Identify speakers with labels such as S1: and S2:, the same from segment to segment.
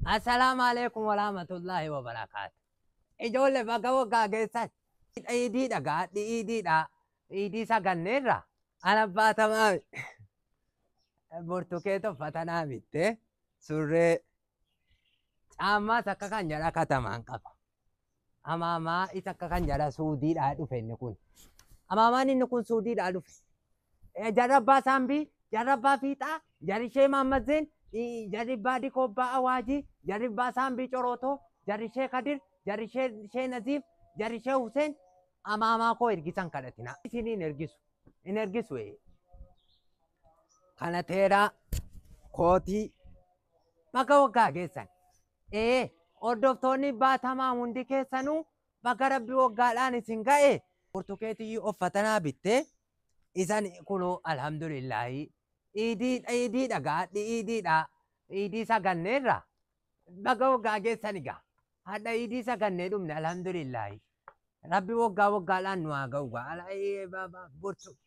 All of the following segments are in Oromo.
S1: Assalaamu alaikum warahmatullahi wabarakaatu. Ijoollee bakka waggaa geessan. Iidiidha gaadhi iidiidha. Iidii saganneerra. Ana baatamaa burtukeet uffata naa bittee surree caammaas akka kan jedha katamaan qaba. Amaamaa isa akka kan jedha suudiidhaa dhufe inni kun. Amaamaan inni kun suudiidhaa dhufe. Jarra abbaa saambii, jarra abbaa fiixaa, jarri ishee maammazzeen, jarri abbaa dikoobbaa awaajii, jarri abbaa saambii corootoo, jarri ishee kadir, jarri ishee naziif, jarri ishee huseen amaamaa koo ergisan kadhatina. Isiniin ergisu. Hin ergisu. Kana teeraa kootii bakka waggaa geessan. Hordoftoonni baatamaa hundi keessanuu bakka rabbi waggaadhaan isin ga'e burtukeetii uffatanaa bittee isan kunoo alhamdulillaahi iidii iidiidha gaadhi iidiidha iidii saganneerra bakka waggaa geessan egaa hadha iidii sagannee dhumne alhamdulillaahi rabbi waggaa waggaadhaan nu haa ga'u gaa burtu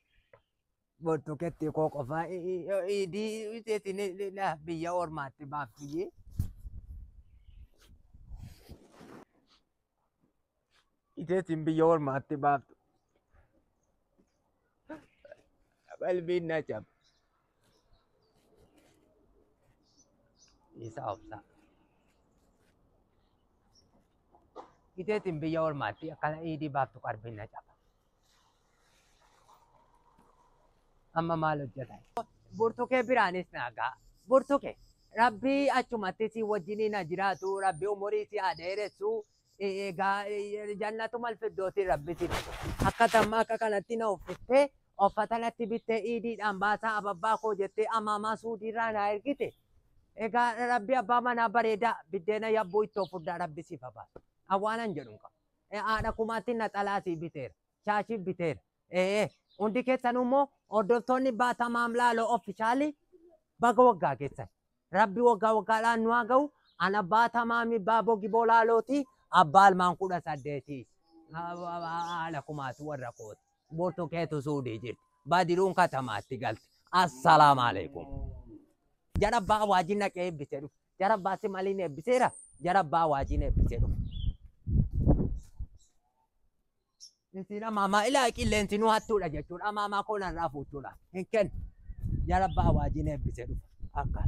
S1: burtukeetti koo qofa iidii isin biyya ormaatti baaftiyyee. Iteetiin biyya ormaatti baaftu. Qalbiin na caba. Isa obsa. Iteetiin biyya ormaatti akkana iidii baaftu qalbiin na caba. Amma maal hojjetan? Burtukee biraanis naa ga'a. Burtukee rabbii achumatti si wajjiniin haa jiraatu rabbi umurii si haa dheeressu. Egaa jannatumal firdootiin rabbi si akka tamma akka kanatti na uffittee uffata natti bittee iidiidhaan baasaa ababbaa koo jettee amaamaa suudiirraa naa ergite. Egaa rabbi abbaa manaa bareedaa biddeena yabbuu ittoo furdaa rabbi siif haa baasu. Awwaanan jedhu hin qabu. Haadha kumaatti naxalaa sii biteera. Shaashii biteera. Hundi keessanuu immoo hordoftoonni baatamaam laaloo official baga waggaa keessan. Rabbi waggaa waggaadhaan nu haa ga'u. Ana baatamaami baaboo giboo laalooti. Abbaa ilmaan 18. Haadha kumaatu warra kooti. Burtukeetu suudii jirti. Badiruun katamaatti galte. Assalaamu alaikum. Jara abbaa awaajiin naqee eebbisee dhufe. Jara abbaa simaliin eebbiseera. Jara abbaa awaajiin eebbisee dhufe. Isin amaamaa ilaa qilleensi nu hattuudha jechuudha. Amaamaa koo narraa fuuchuudha. Hin kennu. Jara abbaa awaajiin eebbisee dhufe. Akka.